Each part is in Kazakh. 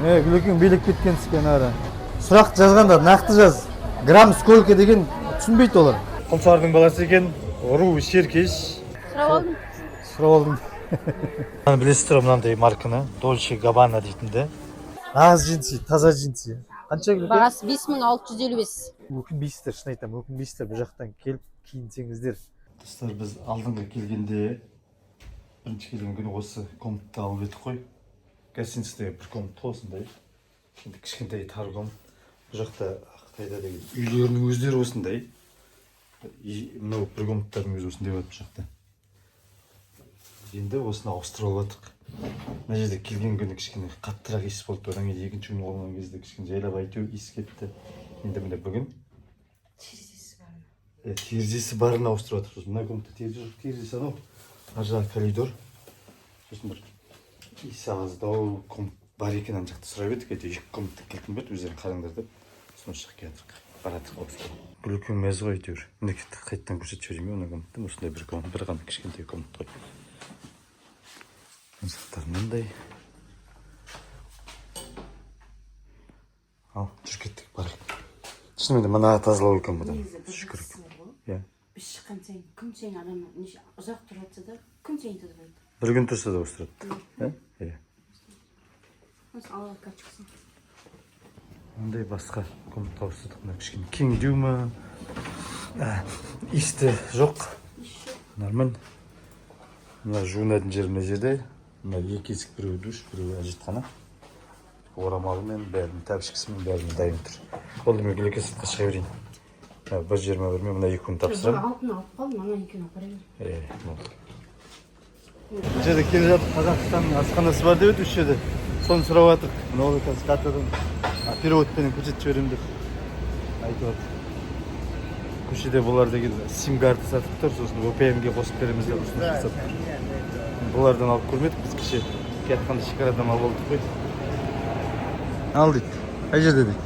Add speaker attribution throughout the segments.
Speaker 1: Гүлекең билеп кеткен екен ары. Сұрақ жазғанда нақты жаз. Грамм сколько деген түсінбейді олар. Құлсардың баласы екен, ру Шеркеш.
Speaker 2: Сұрап алдым.
Speaker 1: Сұрап алдым. Мынаны білесіздер ғой, мынандай марканы, Дольче Габбана дейтінді. Нағыз джинсы, таза джинсы. Қанша, Гүлекең?
Speaker 2: Бағасы 5655.
Speaker 1: Өкінбейсіздер, шын айтамын, өкінбейсіздер бұл жақтан келіп киінсеңіздер. Достар, біз алдыңғы келгенде, бірінші келген күні осы комнатты алып едік қой. Гостиницада бір комната ғой осындай. Енді кішкентай, тар комнат. Бұл жақта, Қытайда деген үйлерінің өздері осындай. И мынау бір комнаттардың өзі осындай болады бұл жақта. Енді осыны ауыстырып алып жатырық. Мына жерде келген күні кішкене қаттырақ иіс болды, одан кейін екінші күні болған кезде кішкене жайлап әйтеуір иіс кетті. Енді міне бүгін терезесі барын ауыстырып жатырмыз. Мына комнатта терезе жоқ, терезесі анау ар жағы коридор. Сосын бір иісі аздау комнат бар екен, ана жақта сұрап едік, әйтеуір екі комната кілтім берді, өздерің қараңдар деп. Соны шығып келе жатырық, бара жатырық ауыстыруға. Гүлекең мәз ғой әйтеуір. Мінекей, қайтадан көрсетіп жіберейін бе мына комнатты? Осындай бір комнат, бір ғана кішкентай комнат қой. Мына жақтар мындай. Ал жүр, кеттік, барайық. Шынымен де мына тазалау екен бұдан.
Speaker 3: Негізі бір
Speaker 1: Шүкір.
Speaker 3: жақсысы бар ғой.
Speaker 1: Иә.
Speaker 3: Біз шыққан сайын, күн сайын адам неше ұзақ тұрып жатса да, күн сайын тазалайды.
Speaker 1: Бір күн тұрса да ауыстырады, иә, иә.
Speaker 3: Осы алла карточкасын.
Speaker 1: Мындай басқа комнатаға ауыстырдық. Мына кішкене кеңдеу ма, иісті жоқ, нормально. Мына жуынатын жер мына жерде. Мына екі есік, біреуі душ, біреуі әжетхана. Орамалымен, бәрімен, тәпішкісімен, бәрімен дайын тұр. Болды, мен Гүлеке сыртқа шыға берейін. Мына 1.21 мен мына екеуін тапсырамын.
Speaker 3: Алтын алып қалдым, ана екеуін апара бер.
Speaker 1: Е, болды. Бұл жерде келе жатып, Қазақстанның асханасы бар деп еді осы жерде. Соны сұрап жатырық. Мынау қазір картадан переводпенен көрсетіп жіберемін деп айтып жатыр. Көшеде бұлар деген сим карта сатып тұр, сосын VPN-ге қосып береміз деп ұсыныс жасап тұр. Бұлардан алып көрмедік біз, кеше келатқанда шекарадан алып алдық қой. Ал дейді. Қай жерде дейді?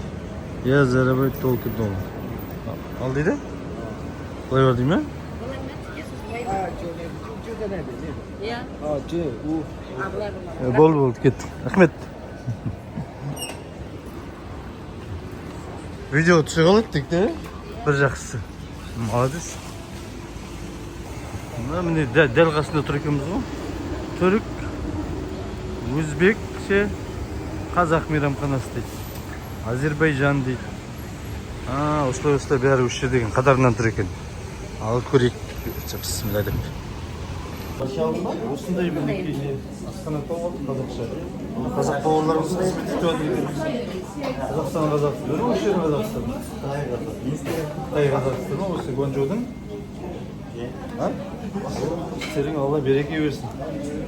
Speaker 1: Я зарабатываю только доллар. Ал дейді? Былай бар дей ме?
Speaker 2: Иә.
Speaker 1: Болды, болды, кеттік. Рахмет. Видео түсе қалады тек те. Бір жақсысы. Молодец. Мына міне дәл қасында тұр екенбіз ғой. Түрік, өзбекше, қазақ мейрамханасы дейді. Азербайжан дейді. Осылай осылай бәрі осы жерде деген қатарынан тұр екен. Ал көрейік. Бісміллә деп. Осындай мінекей не асхана тауып алдық, қазақша. Қазақ бауырларымыз қызмет етіп жатыр екен. Қазақстан, Қазақстан. Осы жердің Қазақстан. Қытай, Қазақстан осы Гуанчжоудың. А? Істерің Алла береке берсін.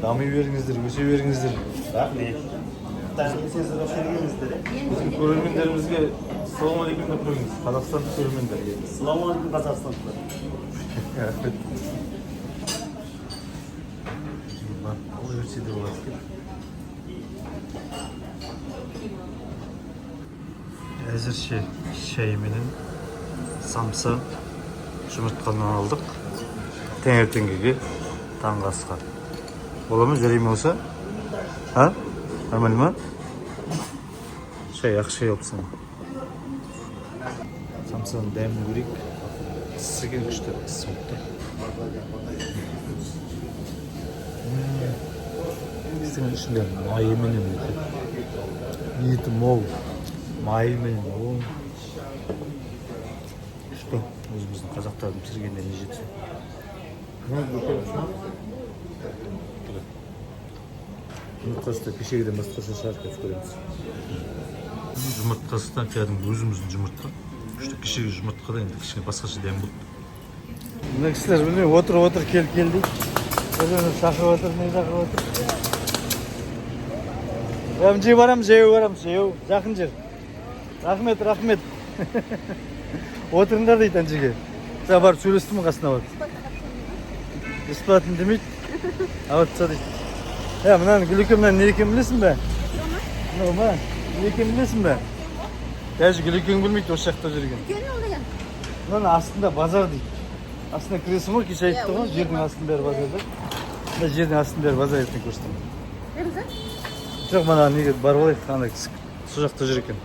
Speaker 1: Дами беріңіздер, өсе беріңіздер.
Speaker 4: Рахмет.
Speaker 1: Біздің көрермендерімізге ассалаумағалейкум деп қойыңыз. Қазақстандық көрермендерге.
Speaker 4: Ассалаумағалейкум, қазақстандықтар.
Speaker 1: Рахмет. Барып ала берсе де болады екен. Әзірше шай менен самса, жұмыртқаны алдық. Таңертеңгіге, таңғы асқа. Бола ма, жарай ма осы? А? Нормально ма? Шай, ақ шай алыпсың. Самсаның дәмін көрейік. Ыссы екен, күшті ыссы болып тұр. Ыстың ішінде майымен еті. Еті мол, майымен. О. Күшті. Өзіміздің қазақтардың пісіргеніне не жетсін. Жұмыртқасы да кешегіден басқаша шығар, қазір көреміз. Жұмыртқасы да кәдімгі өзіміздің жұмыртқа. Күшті, кешегі жұмыртқа да енді кішкене басқаша дәм болды. Мына кісілер білмеймін, отыр, отыр, кел, кел дейді. Бір-бірін шақырып отыр, не шақырып отыр. Мына жерге барамыз, жаяу барамыз, жаяу, жақын жер. Рахмет, рахмет. Отырыңдар дейді ана жерге. Жаңа барып сөйлестім қасына барып. Бесплатно демейді. Алып таста дейді. Мынаны Гүлеке, мынаны не екенін білесің бе? Мынау ма? Не екенін білесің бе? Даже Гүлекең білмейді осы жақта жүрген.
Speaker 2: Үлкен ол деген.
Speaker 1: Мынаның астында базар дейді. Астына кіресің ғой, кеше айтты ғой, жердің астының бәрі базар деп. Мына жердің астының бәрі базар, ертең көрсетемін.
Speaker 2: Кіреміз, а?
Speaker 1: Жоқ, мына неге барып алайық, ана кісі сол жақта жүр екен.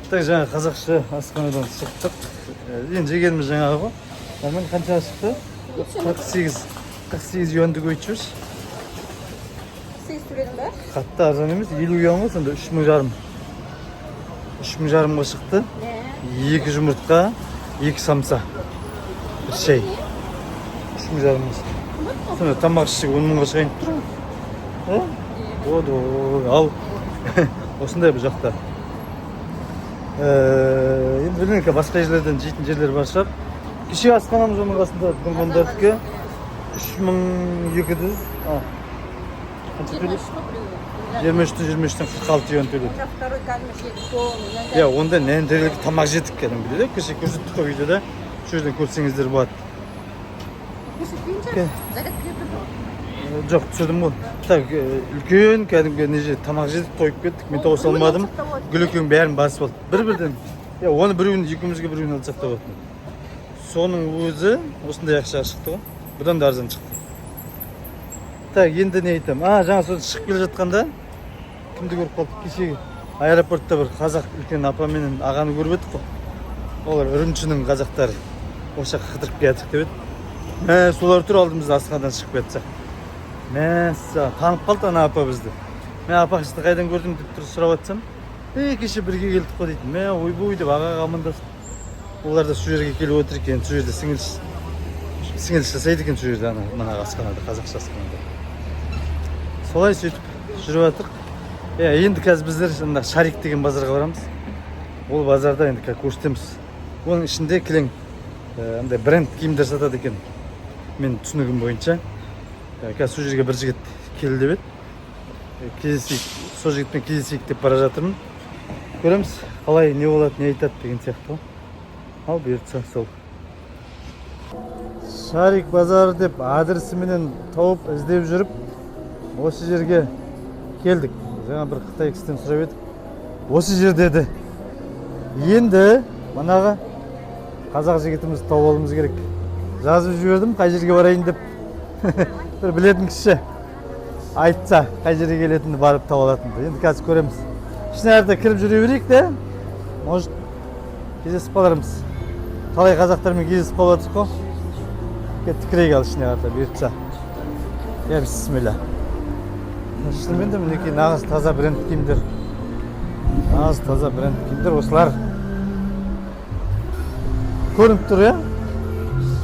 Speaker 1: Так, жаңа қазақша асханадан шықтық. Енді жегеніміз жаңағы ғой. Нормально, қаншаға шықты? 48, 48 юанды көйтіп жіберші.
Speaker 2: 8 төледің ба?
Speaker 1: Қатты арзан емес, 50 юан ғой сонда, 3500. 3500-ға шықты. Екі жұмыртқа, екі самса, бір шай. 3500-ға шықты. Сонда тамақ ішсек, 10 мыңға шығайын тұр ғой. Вот, ал осындай бұл жақта. Енді білмеймін, басқа жерлерден жейтін жерлер бар шығар. Кеше асханамыз оның қасында, дүнгендердікі 3200, а қанша төледі? 23-тен, 23-тен 46 юан төледі.
Speaker 2: Второй кәдімгі жедік полный.
Speaker 1: Иә, онда нән тарелка тамақ жедік кәдімгідей да. Кеше көрсеттік қой видеода, сол жерден көрсеңіздер болады.
Speaker 2: Көрсетпейін. Зарядка тұрды ғой.
Speaker 1: Жоқ, түсірдім ғой. Так, үлкен кәдімгі не жедік, тамақ жедік, тойып кеттік. Мен тауыса алмадым, Гүлекең бәрін басып алды бір бірден. Иә, оны біреуін екеумізге біреуін алсақ та болатын. Соның өзі осындай ақшаға шықты ғой, бұдан да арзан шықты. Так, енді не айтамын? А, жаңа сосын шығып келе жатқанда кімді көріп қалдық? Кешегі аэропортта бір қазақ үлкен апа менен ағаны көріп едік қой. Олар Үрімшінің қазақтары, осы жаққа қыдырып келатырық деп еді. Мә, солар тұр алдымызда, асханадан шығып келе жатсақ. Мәссаған, танып қалды ана апа бізді. Мә, апа, сізді қайдан көрдім деп тұр сұрап жатсам, ей, кеше бірге келдік қой дейді. Мә, ойбой деп ағаға амандасып, олар да сол жерге келіп отыр екен. Сол жерде сіңіліс жасайды екен, сол жерде, ана мына асханада, қазақша асханада. Солай, сөйтіп жүріп жатырық. Иә, енді қазір біздер мына Шарик деген базарға барамыз. Ол базарда енді қазір көрсетеміз. Оның ішінде кілең андай бренд киімдер сатады екен, менің түсінігім бойынша. Қазір сол жерге бір жігіт келді деп еді. Кездесейік, сол жігітпен кездесейік деп бара жатырмын. Көреміз, қалай, не болады, не айтады деген сияқты ғой. Ал бұйыртса, сол Шарик базары деп адресіменен тауып, іздеп жүріп, осы жерге келдік. Жаңа бір қытай кісіден сұрап едік, осы жер деді. Енді манағы қазақ жігітімізді тауып алуымыз керек. Жазып жібердім қай жерге барайын деп. Бір білетін кісі айтса, қай жерге келетінін, барып таба алатынды. Енді қазір көреміз. Ішіне әрі кіріп жүре берейік те, может, кездесіп қалармыз. Талай қазақтармен кездесіп қалып жатырмыз қой. Кеттік, кірейік. Ал ішіне қарата, бұйыртса. Иә, бісміллә. Шынымен де, мінекей, нағыз таза бренд киімдер, нағыз таза бренд киімдер осылар көрініп тұр. Иә,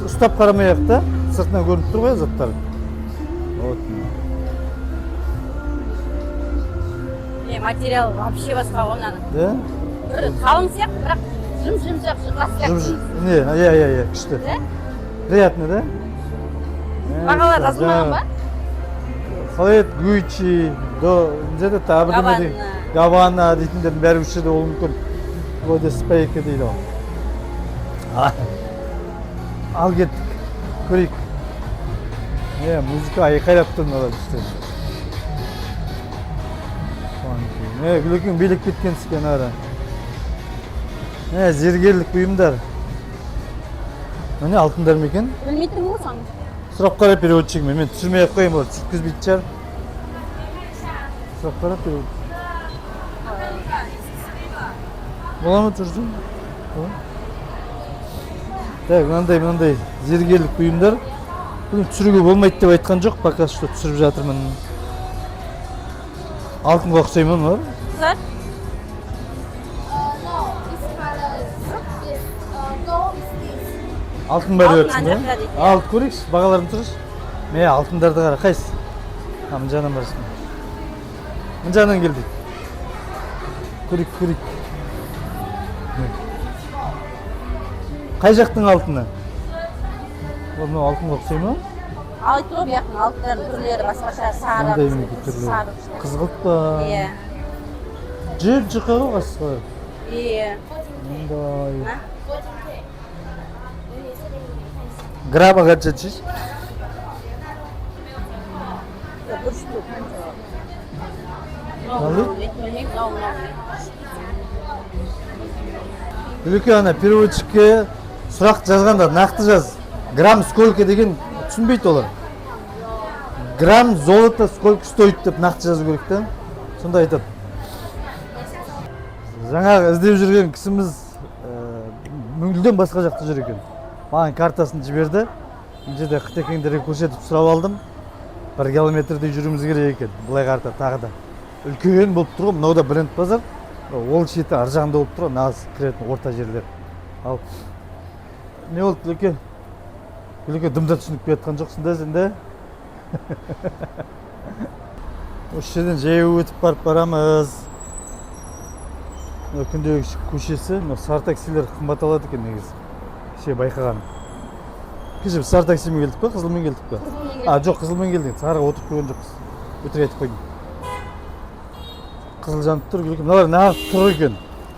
Speaker 1: ұстап қарамай ақ та, сыртынан көрініп тұр ғой заттар. Вот.
Speaker 2: Не, материал вообще басқа ғой мынаның.
Speaker 1: Да.
Speaker 2: Бір қалың сияқты, бірақ жұм жұмсақ, жұқа сияқты.
Speaker 1: Не, иә, күшті.
Speaker 2: Да?
Speaker 1: Приятно да.
Speaker 2: Бағалар жазылмаған ба?
Speaker 1: Қалай еді, Гуччи до не жерде тағы бірдеме деген, Габбана дейтіндердің бәрі осы жерде болуы мүмкін. Вроде спейка дейді ғой. Ал кеттік, көрейік. Е, музыка айқайлап тұр мыналар үстен. Е, Гүлекең билеп кеткенсіз екен ара. Е, зергерлік бұйымдар, міне, алтындар ма екен?
Speaker 2: Білмей тұрмын ғой соны.
Speaker 1: Сұрап қара переводчигіме. Мен түсірмей ақ қояйын, олар түсірткізбейтін шығар. Сұрап қара перевод бола ма, тұрсын. Так, мынандай зергерлік бұйымдар. Бұны түсіруге болмайды деп айтқан жоқ, пока что түсіріп жатырмын. Алтынға ұқсай ма мыналар?
Speaker 2: Қыздар.
Speaker 5: No, this color is this. Gold is this.
Speaker 1: Алтын бар деп
Speaker 2: Алтын
Speaker 1: жатсың
Speaker 2: ана
Speaker 1: ба?
Speaker 2: жақта дейді.
Speaker 1: Ал көрейікші, бағаларын тұршы. Мә, алтындарды қара. Қайсысы? А, мына жағынан барасың, мына жағынан кел дейді. Көрейік, көрейік. Міне. Қай жақтың алтыны ол? Мынау алтынға ұқсай ма?
Speaker 2: Айтты ғой, бұяқтың алтындардың түрлері басқаша, сары.
Speaker 1: Мынандай, мінекей, түрлері.
Speaker 2: Сары.
Speaker 1: Қызғылт па?
Speaker 2: Иә.
Speaker 1: Жіп жұқа ғой қасқа.
Speaker 2: Иә.
Speaker 1: Мындай.
Speaker 2: А?
Speaker 5: 14K. 我也是给你们看一下。
Speaker 1: Грамма қанша дейсіз?
Speaker 2: Бір штук.
Speaker 1: Қалай?
Speaker 2: Білмеймін, мынау, мынау.
Speaker 1: Гүлеке, ана переводчикке сұрақ жазғанда нақты жаз. Грамм сколько деген түсінбейді олар. Грамм золото сколько стоит деп нақты жазу керек та. Сонда айтады. Жаңағы іздеп жүрген кісіміз мүлдем басқа жақта жүр екен. Маған картасын жіберді. Мына жерде қытекеңдерге көрсетіп сұрап алдым. 1 километрдей жүруіміз керек екен. Былай қарата тағы да. Үлкен болып тұр ғой, мынау да бренд базар. Ол шеті ар жағында болып тұр ғой, нағыз кіретін орта жерлер. Ал не болды, Күлеке? Күлеке, дым да түсініп келе жатқан жоқсың да сен де? Осы жерден жаяу өтіп барып барамыз. Мына күндегі көшесі, мына сары таксилер қымбат алады екен негізі. Кеше байқағаным. Кеше біз сары таксимен келдік пе, қызылмен келдік пе? А, жоқ, қызылмен келдік. Сарыға отырып көрген жоқпыз. Өтірік айтып қойдым. Қызыл жанып тұр, Күлеке. Мыналар нағыз тұр екен.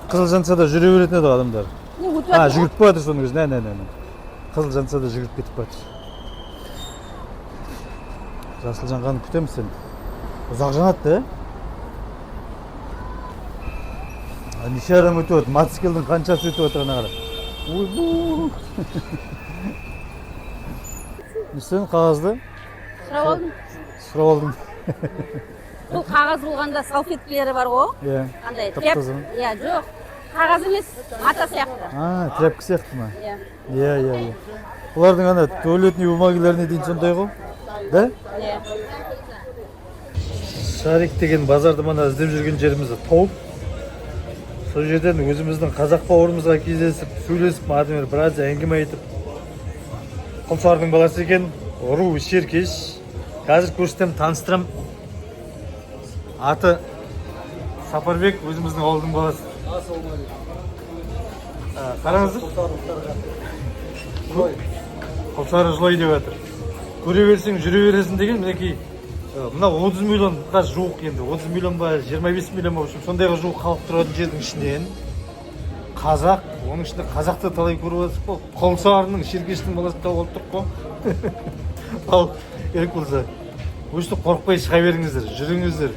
Speaker 1: Қызыл жанса да жүре беретін еді ғой адамдар.
Speaker 2: Не өтіп
Speaker 1: А,
Speaker 2: жатыр ғой.
Speaker 1: жүгіріп бара жатыр соның өзі. Нә, нә, нә, нә. Қызыл жанса да жүгіріп кетіп бара жатыр. Жасыл жанғанын күтеміз енді. Ұзақ жанады да, ә? Неше адам өтіп жатыр? Мотоциклдің қаншасы өтіп жатыр ана қара. Ойбу. Не істедің қағазды?
Speaker 2: Сұрап алдым.
Speaker 1: Сұрап алдым.
Speaker 2: Бұл қағаз болғанда салфеткілері бар ғой.
Speaker 1: Иә.
Speaker 2: Қандай?
Speaker 1: Тап-таза ма?
Speaker 2: Иә, жоқ. Қағаз емес, мата сияқты.
Speaker 1: А, тряпка сияқты ма?
Speaker 2: Иә.
Speaker 1: Иә, иә, иә. Олардың ана туалетный бумагаларына дейін сондай ғой. Да?
Speaker 2: Иә.
Speaker 1: Шарик деген базарды мана іздеп жүрген жерімізді тауып, сол жерден өзіміздің қазақ бауырымызға кездесіп, сөйлесіп, адамдар біраз әңгіме айтып, Құлсарының баласы екен, ру Шеркеш. Қазір көрсетемін, таныстырамын. Аты Сапарбек, өзіміздің ауылдың баласы. Қараңыздар. Құлсары жылай деп жатыр. Көре берсең, жүре бересің деген мінекей. Мына 30 миллионға жуық енді, 30 миллион ба, 25 миллион ба, в общем, сондайға жуық халық тұратын жердің ішінен қазақ, оның ішінде қазақты талай көріп жатырсыз ғой. Құлсарының, Шеркештің баласын тауып алып тұрық қой. Ал керек болса, өстіп қорықпай шыға беріңіздер, жүріңіздер.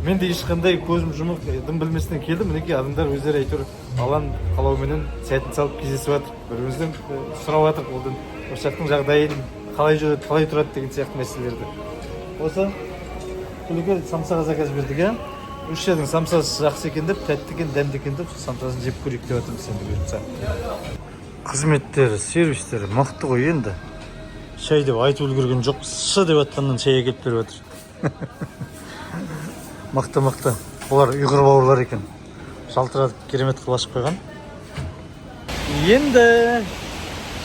Speaker 1: Мен де ешқандай көзім жұмық, дым білместен келдім. Мінекей адамдар өздері әйтеуір Алланың қалауыменен сәтін салып кездесіп жатыр. Бір-бірімізден сұрап жатырық олдан осы жақтың жағдайын, қалай жүреді, қалай тұрады деген сияқты мәселелерді. Осы Күлеке самсаға заказ бердік, иә? Үш жердің самсасы жақсы екен деп, тәтті екен, дәмді екен деп, самсасын жеп көрейік деп жатырмыз енді бұйыртса. Қызметтері, сервистері мықты ғой енді. Шай деп айтып үлгерген жоқпыз. Шы деп жатқаннан шай әкеліп беріп жатыр. Мықты, мықты. Бұлар ұйғыр бауырлар екен. Жалтыратып керемет қылып ашып қойған. Енді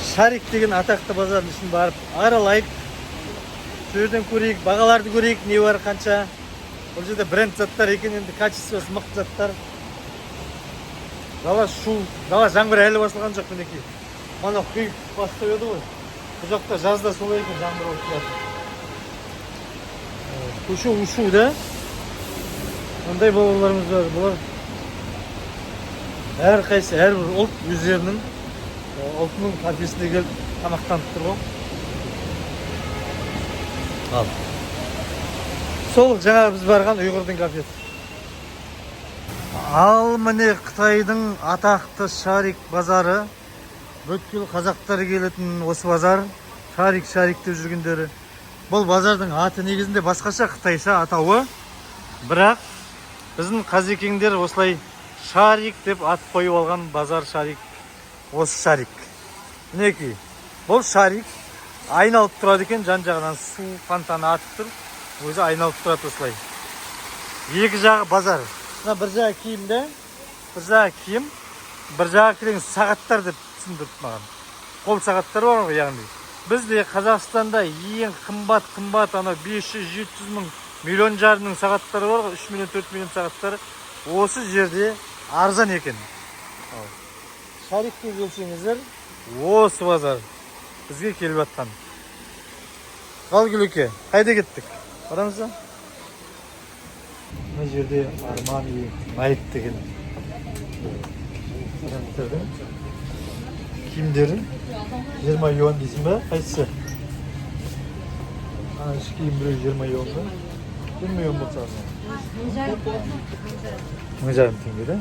Speaker 1: Шарик деген атақты базардың ішін барып аралайық. Сол жерден көрейік, бағаларды көрейік, не бар, қанша. Бұл жерде бренд заттар екен енді, качествосы мықты заттар. Дала шу, дала жаңбыр әлі басылған жоқ мінекей. Мана құйып бастап еді ғой. Бұл жақта жазда солай екен, жаңбыр болып тұрады. Көше у-шу да. Ондай бауырларымыз бар. Бұлар әрқайсы, әрбір ұлт өздерінің ұлтының кафесіне келіп тамақтанып тұр ғой. Ал. Сол жаңа біз барған ұйғырдың кафесі. Ал міне Қытайдың атақты Шарик базары. Бүткіл қазақтар келетін осы базар. Шарик, Шарик деп жүргендері. Бұл базардың аты негізінде басқаша, қытайша атауы. Бірақ біздің қазекеңдер осылай Шарик деп ат қойып алған базар Шарик. Осы Шарик. Мінекей, бұл Шарик айналып тұрады екен, жан жағынан су фонтаны атып тұр. Өзі айналып тұрады осылай. Екі жағы базар. Мына бір жағы киім де, бір жағы киім, бір жағы кілең сағаттар деп түсіндірді маған. Қол сағаттар бар ғой, яғни. Бізде Қазақстанда ең қымбат, қымбат анау 500-700 мың, миллион жарымның сағаттары бар ғой, 3 миллион, 4 миллион сағаттары. Осы жерде арзан екен. Ал Шарикке келсеңіздер, осы базар бізге келіп жатқан. Ал Күлеке, қайда кеттік? Барамыз ба? Мына жерде Армани, Найк деген брендтердің киімдері 20 юан дейсің ба? Қайсысы? Ана іш киім біреу 20 юан ба? 20 юан болса 1500 теңге да?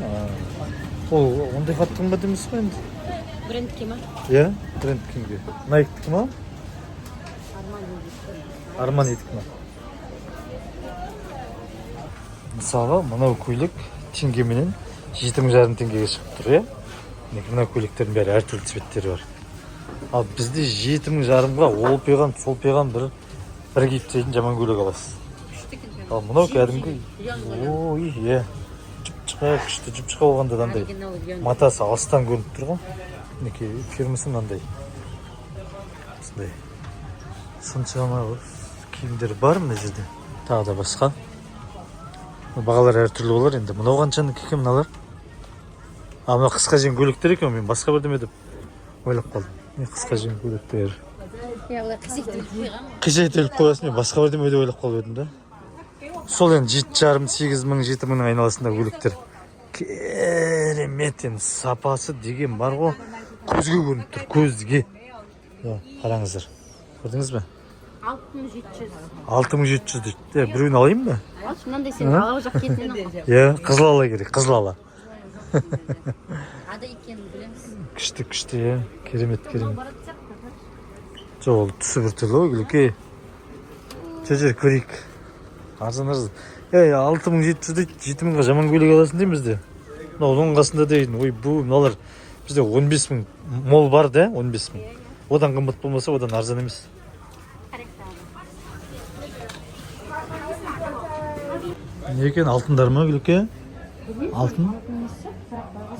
Speaker 1: Ол ондай қатты қымбат емес қой енді.
Speaker 3: Брендке ма?
Speaker 1: Иә, бренд киімге. Найктікі ма? Арманидікі ма? Мысалы, мынау көйлек теңгеменен 7500 теңгеге шығып тұр, иә. Мінекей, мына көйлектердің бәрі әртүрлі цветтері бар. Ал бізде 7500-ға олпиған солпиған бір киіп тастайтын жаман көйлек аласыз. Ал мынау кәдімгі, ой, иә, жұп жұқа, күшті, жұп жұқа болғанда да андай матасы алыстан көрініп тұр ғой. Мінекей, фирмасы мынандай, осындай соншама киімдер бар мына жерде. Тағы да басқа бағалар әртүрлі болар енді. Мынау қаншанікі екен, мыналар? А, мынау қысқа жең көйлектер екен. Мен басқа бірдеме деп ойлап қалдым. Міне, қысқа жең көйлектер.
Speaker 2: Иә, олар қисайтып қойған.
Speaker 1: Қисайтып іліп қоясың. Мен басқа бірдеме деп ойлап қалып едім да. Сол енді 7,5, 8 мың, 7 мыңның айналасында көйлектер. Керемет енді, сапасы деген бар ғой, көзге көрініп тұр, көзге. Иә, қараңыздар, көрдіңіз бе?
Speaker 2: 6700.
Speaker 1: 6700 дейді. Е, біреуін алайын ба?
Speaker 2: Алшы, мынандай сен ала жақ кетінен ал.
Speaker 1: Иә, қызыл ала керек, қызыл ала.
Speaker 2: Ада екенін білеміз.
Speaker 1: Күшті, күшті, иә, керемет, керемет.
Speaker 2: Баратын сияқты.
Speaker 1: Жоқ, ол түсі біртүрлі ғой, Гүлеке. Жүр, жүр, көрейік. Арзан, арзан. Ей, 6700 дейді, 7 мыңға жаман көйлек аласың дейміз де. Мынау оның қасында деген, ой, бұл мыналар бізде 15 мың мол бар да, 15 мың. Одан қымбат болмаса, одан арзан емес. Не екен, алтындар ма, Гүлеке? Алтын?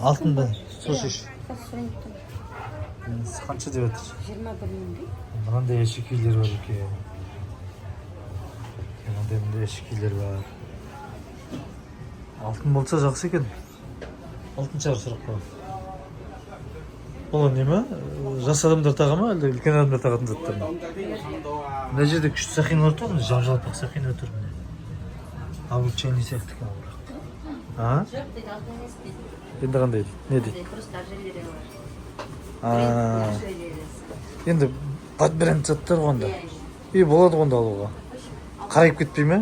Speaker 1: Алтын ба? Слушай. Қанша деп жатыр?
Speaker 3: 21 мың дейді.
Speaker 1: Мынандай әшекейлер бар екен. Мынандай, мындай әшекейлер бар. Алтын болса, жақсы екен. Алтын шығар, сұрақ қой. Бұл не ма? Жас адамдар таға ма, әлде үлкен адамдар тағатын заттар ма? Мына жерде күшті сақиналар тұр, мына жап жалпақ сақина тұр, міне. Обручальный сияқты екен ол бірақ. А?
Speaker 2: Жоқ дейді, алтын емес дейді.
Speaker 1: Енді қандай дейді? Не дейді?
Speaker 2: Просто ожерелье бар.
Speaker 1: А, енді под бренд заттар ғой онда. И болады ғой онда алуға. Қарайып кетпей ме?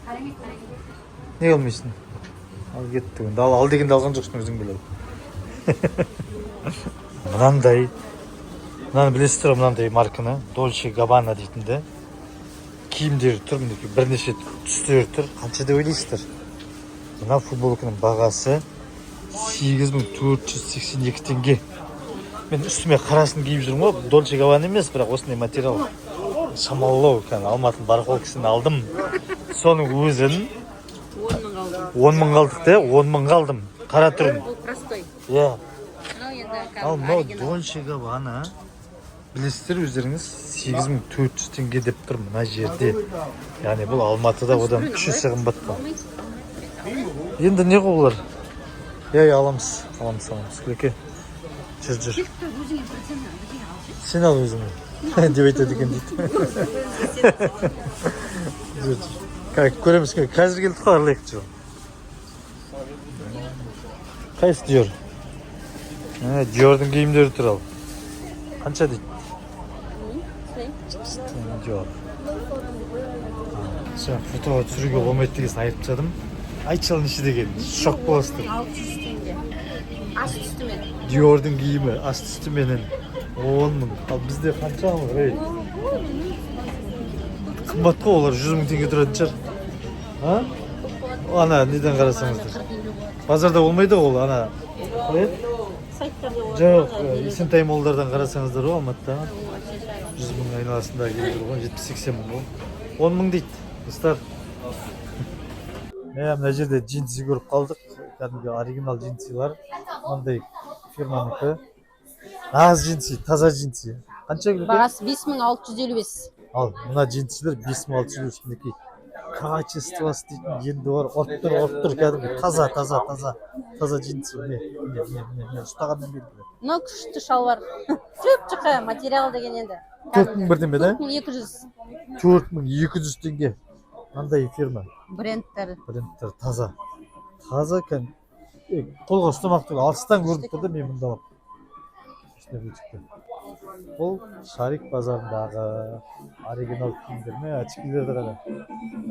Speaker 2: Қарамайды, қарамайды.
Speaker 1: Неге алмайсың? Ал кеттік енді. Ал, ал дегенде алған жоқсың, өзің біледі. Мынандай. Мынаны білесіздер ғой, мынандай марканы. Дольче Габбана дейтін де. Киімдері тұр, мінекей, бірнеше түстері тұр. Қанша деп ойлайсыздар? Мына футболканың бағасы 8482 теңге. Мен үстіме қарасын киіп жүрмін ғой. Дольче Габбана емес, бірақ осындай материал. Шамалылау екен. Алматының барахолкасынан алдым. Соның өзін
Speaker 2: 10 мың алдым.
Speaker 1: 10 мыңға алдық та, 10 мыңға алдым. Қара түрін.
Speaker 2: Бұл простой.
Speaker 1: Иә.
Speaker 2: Мынау енді
Speaker 1: Ал мынау
Speaker 2: оригинал.
Speaker 1: Дольче Габбана, білесіздер өздеріңіз, 8400 теңге деп тұр мына жерде. Яғни бұл Алматыда одан үш есе қымбат қой. Енді не ғой бұлар? Иә, иә, аламыз, аламыз, аламыз. Күлеке. Жүр, жүр.
Speaker 2: Өзіңе бір цена, бірдеңе алшы.
Speaker 1: Сен ал өзіңе деп айтады екен дейді. Жүр, жүр. Көреміз, қазір келдік қой, аралайық, жүр. Қайсы Диор? Ә, Диордың киімдері тұр ал. Қанша дейді? Диор. Сен фотоға түсіруге болмайды дегенсін айтып тастадым. Айтшы, ал, неше деген? Шок боласыздар.
Speaker 2: 600 теңге. Асты үстімен.
Speaker 1: Диордың киімі асты үстіменен 10 мың. Ал бізде қанша ал? Ей. Қымбат қой олар, 100 мың теңге тұратын шығар. А? Ана неден қарасаңыздар. Базарда болмайды ғой ол, ана. Қалай еді?
Speaker 2: Сайттарда болады.
Speaker 1: Жоқ, Есентай моллдардан қарасаңыздар ғой, Алматыда. 100 мың айналасында келіп тұр ғой, 70-80 мың ғой. 10 мың дейді, достар. Мә, мына жерде джинсы көріп қалдық. Кәдімгі оригинал джинсылар. Мынандай фирманікі. Нағыз джинсы, таза джинсы. Қанша, Гүлке?
Speaker 2: Бағасы 5655.
Speaker 1: Ал мына джинсылер 5600, мінекей. Качествосы дейтін енді бар, ұрып тұр, ұрып тұр, кәдімгі таза, таза, таза, таза джинсы. Міне, міне, міне, міне, міне, ұстағаннан белгілі.
Speaker 2: Мынау күшті шалбар. Жұп жұқа материал деген енді.
Speaker 1: 4000 бірдеме да?
Speaker 2: 4200.
Speaker 1: 4200 теңге. Мынандай фирма.
Speaker 2: Брендтер.
Speaker 1: Брендтер таза. Таза кәдімгі. Қолға ұстамақ түгіл, алыстан көрініп тұр да, мен мұндалап. Осындай бутикте. Бұл Шарик базарындағы оригинал киімдер ме, очкилерді қара.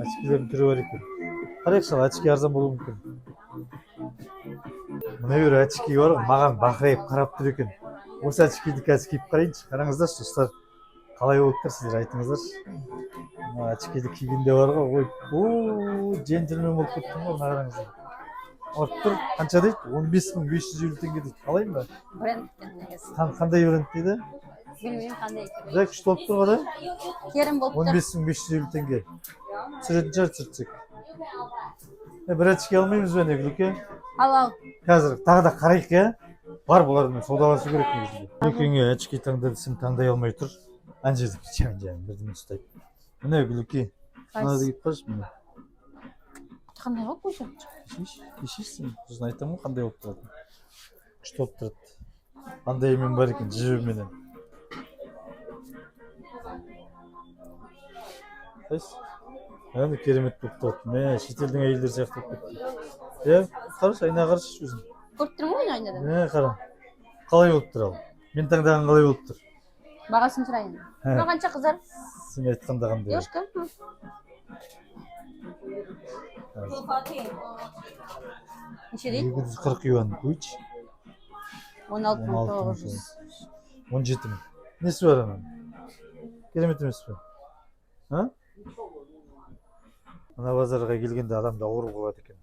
Speaker 1: Очкилердің түрі бар екен. Қарайықшы, ал, очки арзан болуы мүмкін. Мына бір очки бар ғой, маған бақырайып қарап тұр екен. Осы очкиді қазір киіп қарайыншы. Қараңыздаршы, достар. Қалай болып тұр, сіздер айтыңыздаршы. Мына очкиді кигенде бар ғой, ой, о, джентльмен болып кеттің ғой. Мына қараңыздар, ұрып тұр. Қанша дейді? 15 550 теңге дейді. Алайын ба?
Speaker 2: Бренд екен негізі.
Speaker 1: Қандай бренд дейді?
Speaker 2: Білмеймін, қандай екен.
Speaker 1: Жай күшті болып тұр ғой да.
Speaker 2: Керім болып
Speaker 1: он
Speaker 2: тұр.
Speaker 1: 15 550 теңге. Түсіретін шығар, түсірсек. Бір очки алмаймыз ба, не, Гүлеке?
Speaker 2: Ал, ал.
Speaker 1: Қазір тағы да қарайық, иә. Бар, бұлармен саудаласу керек негізінде. Гүлекеңе очки таңда десем, таңдай алмай тұр. Ана жерде жан жан бірдеме ұстайды. Міне, Гүлеке, мынаны киіп қарашы, міне.
Speaker 3: Қандай ғой көзі?
Speaker 1: Кишейші, кишейсің, сосын айтамын ғой қандай болып тұратынын. Күшті болып тұрады. Қандаймен бар екен, жібіменен. Қайсы? Әне, керемет болып тұрады. Мә, шетелдің әйелдері сияқты болып кетті. Иә, қарашы, айнаға қарашы өзің.
Speaker 2: Көріп тұрмын ғой айнадан.
Speaker 1: Мә, қара. Қалай болып тұр ал? Мен таңдаған қалай болып тұр?
Speaker 2: Бағасын сұрайын.
Speaker 1: Ә.
Speaker 2: Мына қанша, қыздар?
Speaker 1: Сен айтқанда қандай?
Speaker 2: Девушка. Неше дейді?
Speaker 1: 240 юан. Гуч.
Speaker 2: 16 900.
Speaker 1: 17 мың. Несі бар ананың? Керемет емес пе? А? Мына базарға келгенде адамда ауру болады екен.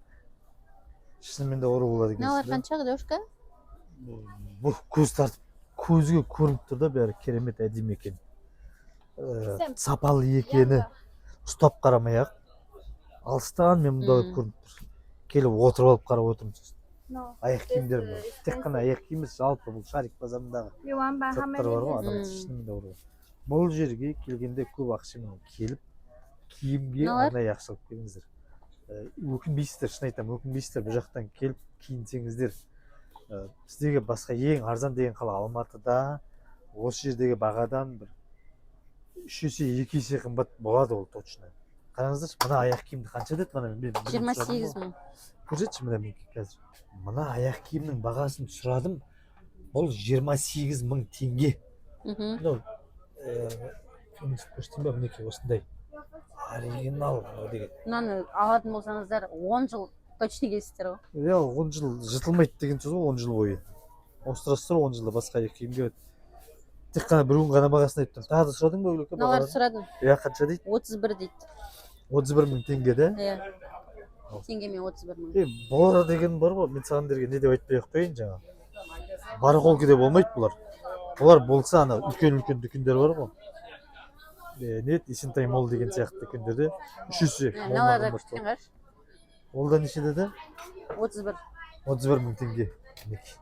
Speaker 1: Шынымен де ауру болады
Speaker 2: Мыналар
Speaker 1: екенсің да.
Speaker 2: қанша, девушка?
Speaker 1: Бұл көз тартып, көзге көрініп тұр да, бәрі керемет, әдемі екен. Сапалы екені ұстап қарамай ақ алыстан мен мұнда көрініп тұр. Келіп отырып алып қарап отырмын сосын. Аяқ киімдер бар. Тек қана аяқ киім емес, жалпы бұл Шарик базарындағы заттар бар ғой, адам шынымен де ауру. Бұл жерге келгенде көп ақшамен келіп, киімге
Speaker 2: Мыналар?
Speaker 1: арнайы ақша алып келіңіздер. Өкінбейсіздер, шын айтамын, өкінбейсіздер бұл жақтан келіп киінсеңіздер. Біздегі басқа ең арзан деген қала Алматыда осы жердегі бағадан бір үш есе, екі есе қымбат болады ол точно. Қараңыздаршы, мына аяқ киімді қанша деді мына, мен бүгін
Speaker 2: жиырма
Speaker 1: сұрадым
Speaker 2: сегіз
Speaker 1: ғой.
Speaker 2: мың.
Speaker 1: Көрсетші, мына мен қазір мына аяқ киімнің бағасын сұрадым, бұл 28 000 теңге. Мынау көрсетейін ба? Мінекей, осындай оригинал мынау деген.
Speaker 2: Мынаны алатын болсаңыздар, 10 жыл точно келесіздер ғой.
Speaker 1: Иә, 10 жыл жыртылмайды деген сөз ғой. 10 жыл бойы ауыстырасыздар, 10 жылда басқа аяқ киімге. Тек қана бір күн ғана бағасын айтып тұрмын. Тағы да сұрадың ба, Гүлеке,
Speaker 2: Мыналарды
Speaker 1: бағаларын?
Speaker 2: сұрадым.
Speaker 1: Иә, қанша дейді?
Speaker 2: 31 дейді.
Speaker 1: 31 000 теңге да?
Speaker 2: Иә, теңгемен 31 000.
Speaker 1: Е, бұлар деген бар ғой, мен саған дерге не деп айтпай ақ қояйын, жаңа барахолкеде болмайды бұлар. Бұлар болса, ана үлкен үлкен дүкендер бар ғой, не еді, Есентай Молл деген сияқты дүкендерде үш есе
Speaker 2: Мыналар да
Speaker 1: молынан
Speaker 2: күшті.
Speaker 1: қымбат.
Speaker 2: Қарашы.
Speaker 1: Ол да неше деді?
Speaker 2: 31.
Speaker 1: 31 000 теңге. Мінекей,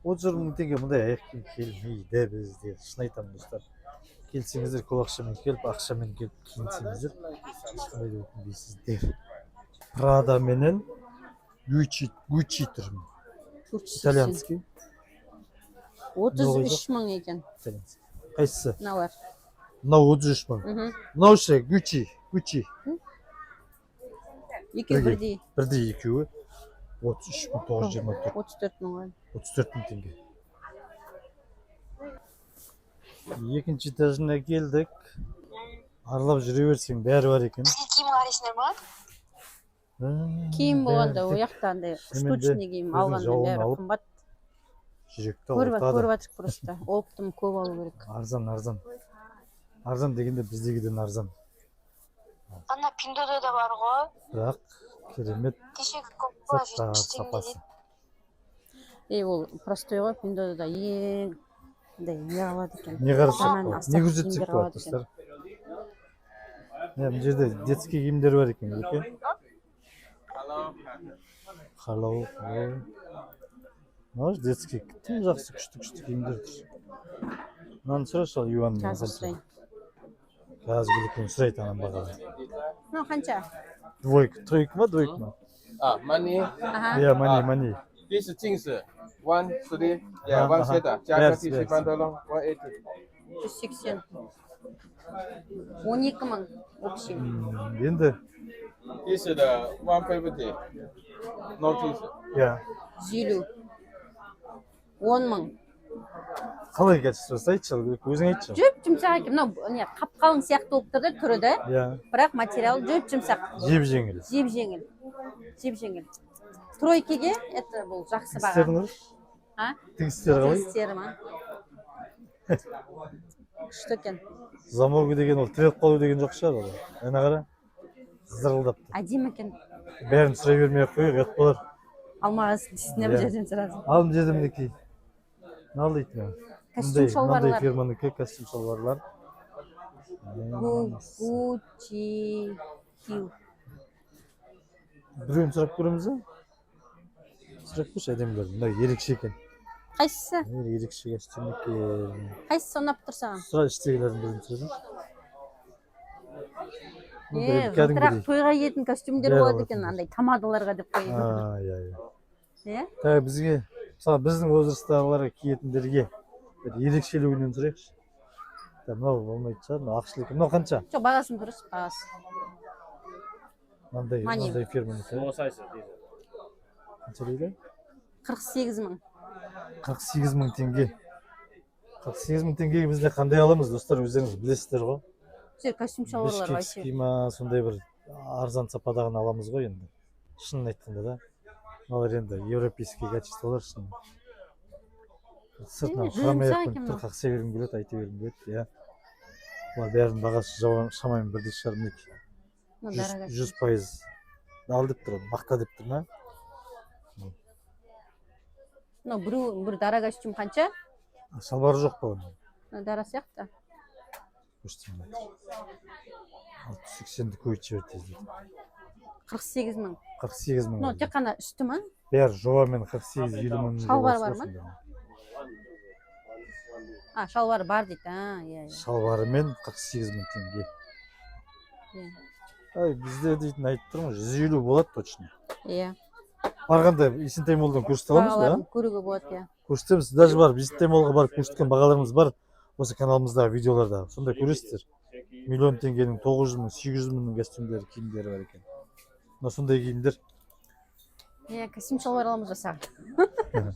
Speaker 1: 31 000 теңге. Мұндай аяқ киім келмейді бізде, шын айтамын, достар. Келсеңіздер, көп ақшамен келіп, ақшамен келіп киінсеңіздер, ешқандай да өкінбейсіздер. Прада менен Гуччи, Гуччи тұр. Итальянский.
Speaker 2: 33 000 екен.
Speaker 1: Итальянский қайсысы?
Speaker 2: Мыналар.
Speaker 1: Мынау 33 000. Мынау ше, Гуччи, Гуччи?
Speaker 2: Екеуі
Speaker 1: Бірдей.
Speaker 2: бірдей.
Speaker 1: Бірдей екеуі, 33 924.
Speaker 2: 34 000 ғой.
Speaker 1: 34 000 теңге. Екінші этажына келдік. Аралап жүре берсең, бәрі бар екен.
Speaker 5: Киім қарайсыңдар ма?
Speaker 2: Киім болғанда,
Speaker 1: бәрі
Speaker 2: ол жақта андай
Speaker 1: Шынымен де
Speaker 2: штучный киім
Speaker 1: көздің
Speaker 2: алғанда
Speaker 1: жауын
Speaker 2: бәрі
Speaker 1: алып,
Speaker 2: қымбат.
Speaker 1: жүректі
Speaker 2: Көріп
Speaker 1: ауыртады.
Speaker 2: Көріп жатырмық просто, оптом көп алу керек.
Speaker 1: Арзан, арзан, арзан дегенде біздегіден арзан.
Speaker 5: Ана Пиндода бар ғой.
Speaker 1: Бірақ керемет
Speaker 5: Кешегі көп қой,
Speaker 1: заттар
Speaker 5: 70 теңге
Speaker 1: сапасы.
Speaker 5: дейді.
Speaker 2: Ей, ол простой ғой, Пиндода ең андай не алады екен.
Speaker 1: Не қарасақ
Speaker 2: Жаман
Speaker 1: болады,
Speaker 2: астақ
Speaker 1: не көрсетсек
Speaker 2: киімдер
Speaker 1: болады,
Speaker 2: алады екен.
Speaker 1: достар? Міне, мына жерде детский киімдер бар екен. Екен, халлоу, халлоу. Мынау детский, тым жақсы, күшті күшті киімдер тұр. Мынаны сұрашы ал, юанмен
Speaker 2: Қазір
Speaker 1: қанша?
Speaker 2: сұрайын.
Speaker 1: Қазір Гүлекең сұрайды ананың бағасын.
Speaker 2: Мынау қанша?
Speaker 1: Двойка, тройка ма, двойка ма?
Speaker 6: Ah, money.
Speaker 2: Аха.
Speaker 1: Иә, money, money.
Speaker 6: This is 镜子，one three, yeah, one set 加个 T 恤 pantaloon, 180.
Speaker 2: 180, 12 000 общий.
Speaker 1: Енді
Speaker 6: This is the 150, no 镜子。
Speaker 1: Иә.
Speaker 2: 150, 10 000.
Speaker 1: Қалай качествосы, айтшы ал, Гүлек, өзің айтшы.
Speaker 2: Жұп жұмсақ екен. Мынау не, қап қалың сияқты болып тұр да түрі да,
Speaker 1: Иә.
Speaker 2: бірақ материалы жұп жұмсақ.
Speaker 1: Жеп жеңіл.
Speaker 2: Жеп жеңіл, жеп жеңіл. Тройкеге это бұл жақсы баға.
Speaker 1: Тігістерін қарашы.
Speaker 2: А?
Speaker 1: Тігістері қалай?
Speaker 2: Тігістері ма? Күшті екен.
Speaker 1: Замогы деген ол тіреліп қалу деген жоқ шығар ол. Ана қара, зырылдап тұр.
Speaker 2: Әдемі екен.
Speaker 1: Бәрін сұрай бермей ақ қояйық, ұят болар.
Speaker 2: Алмағыз дейсің,
Speaker 1: Иә.
Speaker 2: бұл жерден сразу.
Speaker 1: Ал мына жерде, мінекей, мынау дейді мынау.
Speaker 2: Костюм
Speaker 1: Мындай
Speaker 2: шалбарлар.
Speaker 1: Фирманікі костюм шалбарлар.
Speaker 2: Гуччи Хилл.
Speaker 1: Біреуін сұрап көреміз ба? Сұрап көрші әдемілер. Мына ерекше екен.
Speaker 2: Қайсысы?
Speaker 1: Мына ерекше костюм екен.
Speaker 2: Қайсысы ұнап тұр саған?
Speaker 1: Сұра, іштегілердің бірін сұрасаңшы.
Speaker 2: Е, жылтырақ тойға киетін костюмдер
Speaker 1: Бәрі
Speaker 2: болады
Speaker 1: алатын
Speaker 2: екен, андай тамадаларға деп қояйын.
Speaker 1: А, иә, иә.
Speaker 2: Иә.
Speaker 1: Так, бізге, мысалы, біздің возрасттағыларға киетіндерге бір ерекшелігінен сұрайықшы. Так, мынау болмайтын шығар, мынау ақшылы екен. Мынау қанша?
Speaker 2: Жоқ, бағасын дұрыс, бағасы.
Speaker 1: Мынандай.
Speaker 2: Мани.
Speaker 1: Мынандай фирманікі қанша дейді?
Speaker 2: 48 000.
Speaker 1: 48 000 теңге. 48 000 теңгеге біз де қандай аламыз, достар, өздеріңіз білесіздер ғой.
Speaker 2: Сіздер костюм шалбарлар вообще.
Speaker 1: Бишкекский ма, сондай бір арзан сападағын аламыз ғой енді, шынын айтқанда да. Мыналар енді европейский качестволар шын. Сыртынан
Speaker 2: Е,
Speaker 1: қарамай
Speaker 2: жұмсақ
Speaker 1: ақ
Speaker 2: екен
Speaker 1: қойып
Speaker 2: мынау.
Speaker 1: тұр, қақсай бергім келеді, айта бергім келеді, иә. Бұлар бәрінің бағасы шамамен бірдей шығар, мінекей.
Speaker 2: Мынау
Speaker 1: 100
Speaker 2: дорога.
Speaker 1: 100% ал деп тұр, мақта деп тұр ма?
Speaker 2: Мынау біреу бір дара костюм қанша?
Speaker 1: Шалбары жоқ па оның?
Speaker 2: Мынау дара сияқты.
Speaker 1: Көрсетейін, 680-ді көбейтіп жібер тез дейді.
Speaker 2: 48 000.
Speaker 1: 48 000.
Speaker 2: Мынау тек қана үсті ма?
Speaker 1: Бәрі жобамен 48-50 мың.
Speaker 2: Шалбар бар ма? А, шалбары бар дейді. А, иә, иә.
Speaker 1: Шалбарымен 48 000 теңге.
Speaker 2: Иә.
Speaker 1: Ай, бізде дейтін, айтып тұрмын ғой, 150 болады точно.
Speaker 2: Иә.
Speaker 1: Барғанда Есентай Моллдан көрсете аламыз ба?
Speaker 2: Бағаларын көруге болады, иә.
Speaker 1: Көрсетеміз. Даже барып, Есентай Моллға барып көрсеткен бағаларымыз бар осы каналымыздағы видеоларда. Сонда көресіздер, миллион теңгенің, 900 000, 800 мыңның костюмдері, киімдері бар екен. Мына сондай киімдер.
Speaker 2: Иә, костюм шалбар аламыз ба саған?